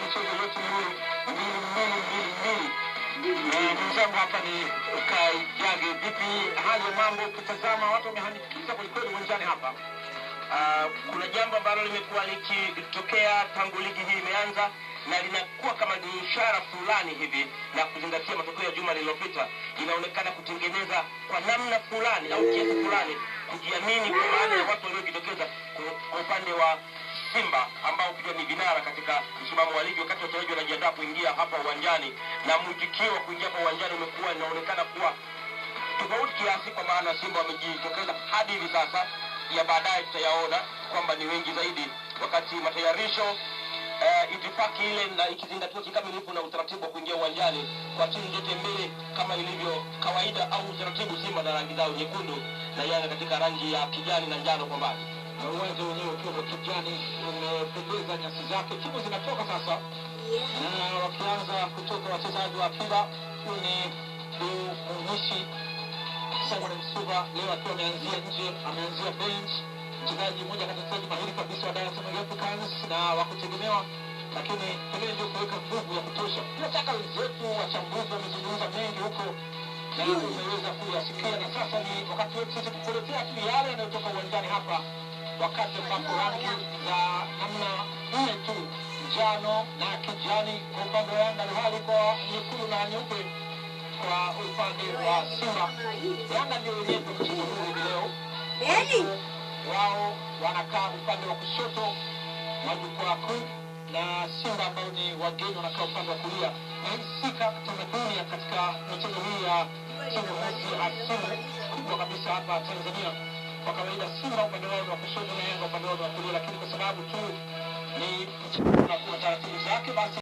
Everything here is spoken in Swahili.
michezo yote miwili 2-2 2-2. Mwenzangu hapa ni Kaijage. Vipi hali ya mambo? Ukitazama watu wamehanikiza kwelikweli uwanjani hapa. Kuna jambo ambalo limekuwa likitokea tangu ligi hii imeanza na linakuwa kama ni ishara fulani hivi, na kuzingatia matokeo ya juma lililopita, inaonekana kutengeneza kwa namna fulani au kiasi fulani kujiamini kwa maana ya watu waliojitokeza kwa upande wa Simba ambao pia ni vinara katika msimamo wa ligi, wakati wachezaji wanajiandaa kuingia hapa uwanjani, na mwitikio wa kuingia hapa uwanjani umekuwa inaonekana kuwa tofauti kiasi, kwa maana Simba wamejitokeza hadi hivi sasa. Ya baadaye tutayaona kwamba ni wengi zaidi, wakati matayarisho itifaki ile na ikizingatiwa kikamilifu na utaratibu wa kuingia uwanjani kwa timu zote mbili kama ilivyo kawaida au utaratibu, Simba na rangi zao nyekundu na Yanga katika rangi ya kijani na njano kwa mbali, na uwanja wenyewe ukiwa wa kijani umependeza nyasi zake. Timu zinatoka sasa, na wakianza kutoka wachezaji wa akiba. Huyu ni Munishi Simon Msuva, leo akiwa ameanzia nje, ameanzia bench, mchezaji mmoja kati ya wachezaji mahiri kabisa wa Dar es Salaam Africans na wa kutegemewa, lakini pengine ndio kuweka nguvu ya kutosha. Bila shaka wenzetu wachambuzi wamezungumza mengi huko na umeweza kuyasikia, na sasa ni wakati wetu sisi kukuletea tu yale yanayotoka uwanjani hapa, wakati ambapo rangi za namna nne tu, njano na kijani kwa upande wa Yanga, alhali kwa nyekundu na nyeupe kwa upande wa Simba. Yanga ndio wenyeji wa mchezo huu hivi leo, wao wanakaa upande wa kushoto wa jukwaa kuu na Simba ambao ni wageni wanakaa upande wa kulia. Na hii si tamaduni ya katika michezo hii ya timu hizi hasimu kubwa kabisa hapa Tanzania. Kwa kawaida Simba upande wao ni wa kushoto na Yanga upande wao ni wa kulia, lakini kwa sababu tu ni mchezo na kuna taratibu zake basi